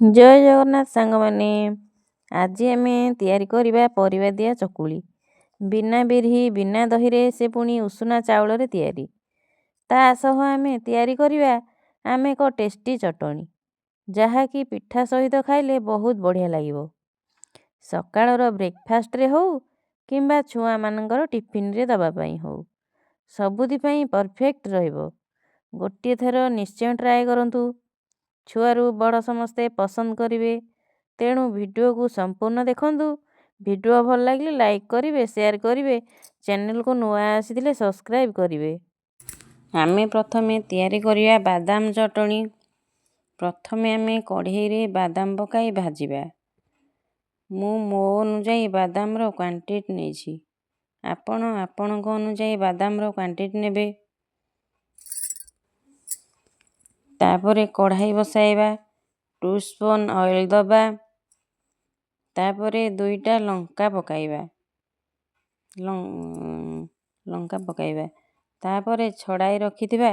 ଜୟ ଜଗନ୍ନାଥ ସାଙ୍ଗମାନେ, ଆଜି ଆମେ ତିଆରି କରିବା ପରିବା ଦିଆ ଚକୁଳି। ବିନା ବିରି, ବିନା ଦହିରେ, ସେ ପୁଣି ଉଷୁନା ଚାଉଳରେ ତିଆରି। ତା ସହ ଆମେ ତିଆରି କରିବା ଆମେ ଏକ ଟେଷ୍ଟି ଚଟଣି, ଯାହାକି ପିଠା ସହିତ ଖାଇଲେ ବହୁତ ବଢ଼ିଆ ଲାଗିବ। ସକାଳର ବ୍ରେକଫାଷ୍ଟରେ ହେଉ କିମ୍ବା ଛୁଆମାନଙ୍କର ଟିଫିନରେ ଦେବା ପାଇଁ ହେଉ, ସବୁଥିପାଇଁ ପରଫେକ୍ଟ ରହିବ। ଗୋଟିଏ ଥର ନିଶ୍ଚୟ ଟ୍ରାଏ କରନ୍ତୁ, ଛୁଆରୁ ବଡ଼ ସମସ୍ତେ ପସନ୍ଦ କରିବେ। ତେଣୁ ଭିଡ଼ିଓକୁ ସମ୍ପୂର୍ଣ୍ଣ ଦେଖନ୍ତୁ। ଭିଡ଼ିଓ ଭଲ ଲାଗିଲେ ଲାଇକ୍ କରିବେ, ସେୟାର କରିବେ, ଚ୍ୟାନେଲକୁ ନୂଆ ଆସିଥିଲେ ସବସ୍କ୍ରାଇବ୍ କରିବେ। ଆମେ ପ୍ରଥମେ ତିଆରି କରିବା ବାଦାମ ଚଟଣି। ପ୍ରଥମେ ଆମେ କଢ଼େଇରେ ବାଦାମ ପକାଇ ଭାଜିବା। ମୁଁ ମୋ ଅନୁଯାୟୀ ବାଦାମର କ୍ୱାଣ୍ଟିଟି ନେଇଛି, ଆପଣ ଆପଣଙ୍କ ଅନୁଯାୟୀ ବାଦାମର କ୍ୱାଣ୍ଟିଟି ନେବେ। ତାପରେ କଢ଼ାଇ ବସାଇବା, 2 ସ୍ପୁନ୍ ଅଏଲ୍ ଦେବା। ତାପରେ 2ଟା ଲଙ୍କା ପକାଇବା, ଲଙ୍କା ପକାଇବା। ତାପରେ ଛଡ଼ାଇ ରଖିଥିବା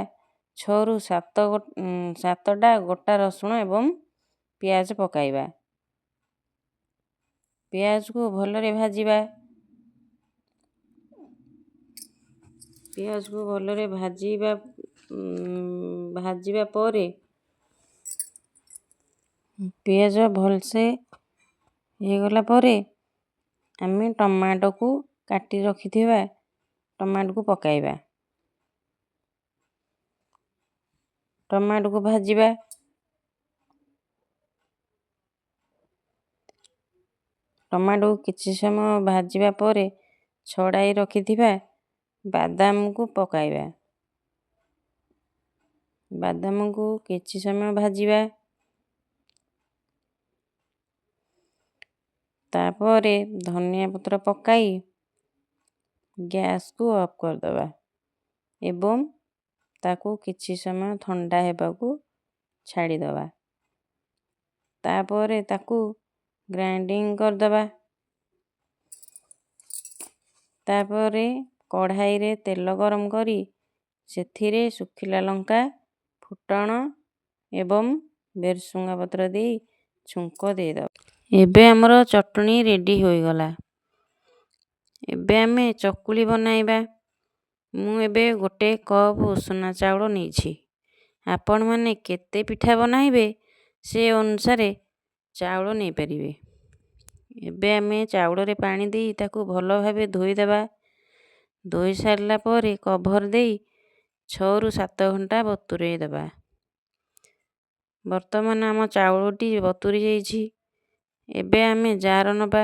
6ରୁ 7ଟା ଗୋଟା ରସୁଣ ଏବଂ ପିଆଜ ପକାଇବା। ପିଆଜକୁ ଭଲରେ ଭାଜିବା। ପିଆଜକୁ ଭଲରେ ଭାଜିବା। ଭାଜିବା ପରେ, ପିଆଜ ଭଲସେ ହେଇଗଲା ପରେ ଆମେ ଟମାଟୋକୁ କାଟି ରଖିଥିବା ଟମାଟୋକୁ ପକାଇବା। ଟମାଟୋକୁ ଭାଜିବା। ଟମାଟୋକୁ କିଛି ସମୟ ଭାଜିବା ପରେ ଛଡ଼ାଇ ରଖିଥିବା ବାଦାମକୁ ପକାଇବା। ବାଦାମକୁ କିଛି ସମୟ ଭାଜିବା। ତାପରେ ଧନିଆ ପତ୍ର ପକାଇ ଗ୍ୟାସ୍କୁ ଅଫ୍ କରିଦେବା ଏବଂ ତାକୁ କିଛି ସମୟ ଥଣ୍ଡା ହେବାକୁ ଛାଡ଼ିଦେବା। ତାପରେ ତାକୁ ଗ୍ରାଇଣ୍ଡିଙ୍ଗ କରିଦେବା। ତାପରେ କଢ଼ାଇରେ ତେଲ ଗରମ କରି ସେଥିରେ ଶୁଖିଲା ଲଙ୍କା, ଫୁଟଣ ଏବଂ ଭେରସୁଙ୍ଗା ପତ୍ର ଦେଇ ଛୁଙ୍କ ଦେଇଦେବା। ଏବେ ଆମର ଚଟଣି ରେଡ଼ି ହୋଇଗଲା। ଏବେ ଆମେ ଚକୁଳି ବନାଇବା। ମୁଁ ଏବେ 1 କପ୍ ଉଷୁନା ଚାଉଳ ନେଇଛି। ଆପଣମାନେ କେତେ ପିଠା ବନାଇବେ ସେ ଅନୁସାରେ ଚାଉଳ ନେଇପାରିବେ। ଏବେ ଆମେ ଚାଉଳରେ ପାଣି ଦେଇ ତାକୁ ଭଲ ଭାବେ ଧୋଇଦେବା। ଧୋଇ ସାରିଲା ପରେ କଭର୍ ଦେଇ 6ରୁ 7 ଘଣ୍ଟା ବତୁରେଇ ଦେବା। ବର୍ତ୍ତମାନ ଆମ ଚାଉଳଟି ବତୁରି ଯାଇଛି। ଏବେ ଆମେ ଜାର ନେବା।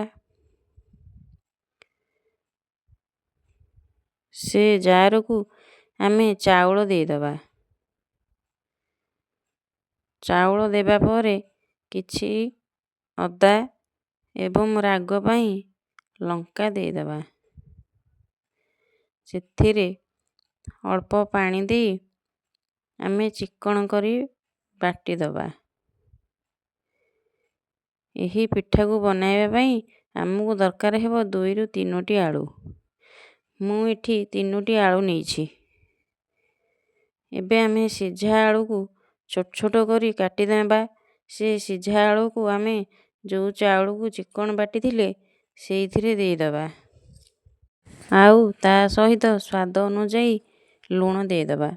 ସେ ଜାରକୁ ଆମେ ଚାଉଳ ଦେଇଦେବା। ଚାଉଳ ଦେବା ପରେ କିଛି ଅଦା ଏବଂ ରାଗ ପାଇଁ ଲଙ୍କା ଦେଇଦେବା। ସେଥିରେ ଅଳ୍ପ ପାଣି ଦେଇ ଆମେ ଚିକଣ କରି ବାଟିଦେବା। ଏହି ପିଠାକୁ ବନାଇବା ପାଇଁ ଆମକୁ ଦରକାର ହେବ 2ରୁ 3ଟି ଆଳୁ। ମୁଁ ଏଠି 3ଟି ଆଳୁ ନେଇଛି। ଏବେ ଆମେ ସିଝା ଆଳୁକୁ ଛୋଟ ଛୋଟ କରି କାଟିଦେବା। ସେ ସିଝା ଆଳୁକୁ ଆମେ ଯେଉଁ ଚାଉଳକୁ ଚିକଣ ବାଟିଥିଲେ ସେଇଥିରେ ଦେଇଦେବା, ଆଉ ତା ସହିତ ସ୍ୱାଦ ଅନୁଯାୟୀ ଲୁଣ ଦେଇଦେବା।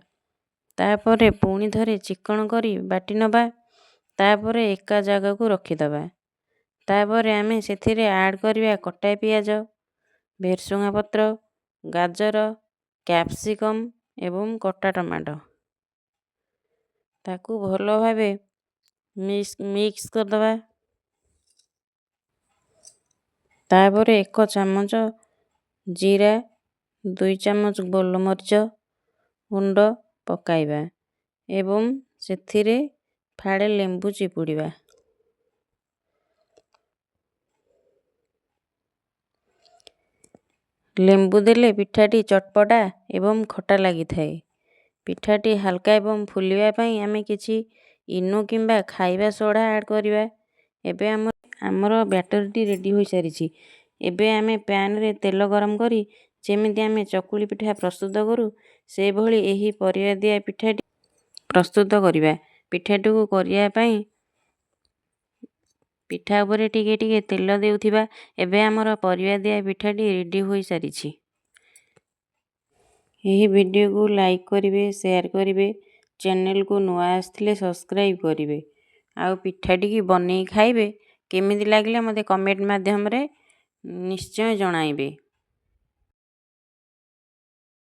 ତାପରେ ପୁଣି ଥରେ ଚିକଣ କରି ବାଟି ନେବା। ତାପରେ ଏକା ଜାଗାକୁ ରଖିଦେବା। ତାପରେ ଆମେ ସେଥିରେ ଆଡ଼୍ କରିବା କଟା ପିଆଜ, ଭେରସୁଙ୍ଗା ପତ୍ର, ଗାଜର, କ୍ୟାପ୍ସିକମ୍ ଏବଂ କଟା ଟମାଟୋ। ତାକୁ ଭଲ ଭାବେ ମିକ୍ସ କରିଦେବା। ତାପରେ 1 ଚାମଚ ଜିରା, 2 ଚାମଚ ଗୋଲମରିଚ ଗୁଣ୍ଡ ପକାଇବା ଏବଂ ସେଥିରେ ଫାଳେ ଲେମ୍ବୁ ଚିପୁଡ଼ିବା। ଲେମ୍ବୁ ଦେଲେ ପିଠାଟି ଚଟପଟା ଏବଂ ଖଟା ଲାଗିଥାଏ। ପିଠାଟି ହାଲକା ଏବଂ ଫୁଲିବା ପାଇଁ ଆମେ କିଛି ଇନୋ କିମ୍ବା ଖାଇବା ସୋଢ଼ା ଆଡ଼୍ କରିବା। ଏବେ ଆମର ବ୍ୟାଟରଟି ରେଡ଼ି ହୋଇସାରିଛି। ଏବେ ଆମେ ପ୍ୟାନରେ ତେଲ ଗରମ କରି ଯେମିତି ଆମେ ଚକୁଳି ପିଠା ପ୍ରସ୍ତୁତ କରୁ, ସେଭଳି ଏହି ପରିବା ଦିଆ ପିଠାଟି ପ୍ରସ୍ତୁତ କରିବା। ପିଠାଟିକୁ କରିବା ପାଇଁ ପିଠା ଉପରେ ଟିକେ ଟିକେ ତେଲ ଦେଉଥିବା। ଏବେ ଆମର ପରିବା ଦିଆ ପିଠାଟି ରେଡ଼ି ହୋଇସାରିଛି। ଏହି ଭିଡ଼ିଓକୁ ଲାଇକ୍ କରିବେ, ସେୟାର କରିବେ, ଚ୍ୟାନେଲକୁ ନୂଆ ଆସିଥିଲେ ସବସ୍କ୍ରାଇବ୍ କରିବେ ଆଉ ପିଠାଟିକି ବନେଇ ଖାଇବେ। କେମିତି ଲାଗିଲା ମୋତେ କମେଣ୍ଟ ମାଧ୍ୟମରେ ନିଶ୍ଚୟ ଜଣାଇବେ।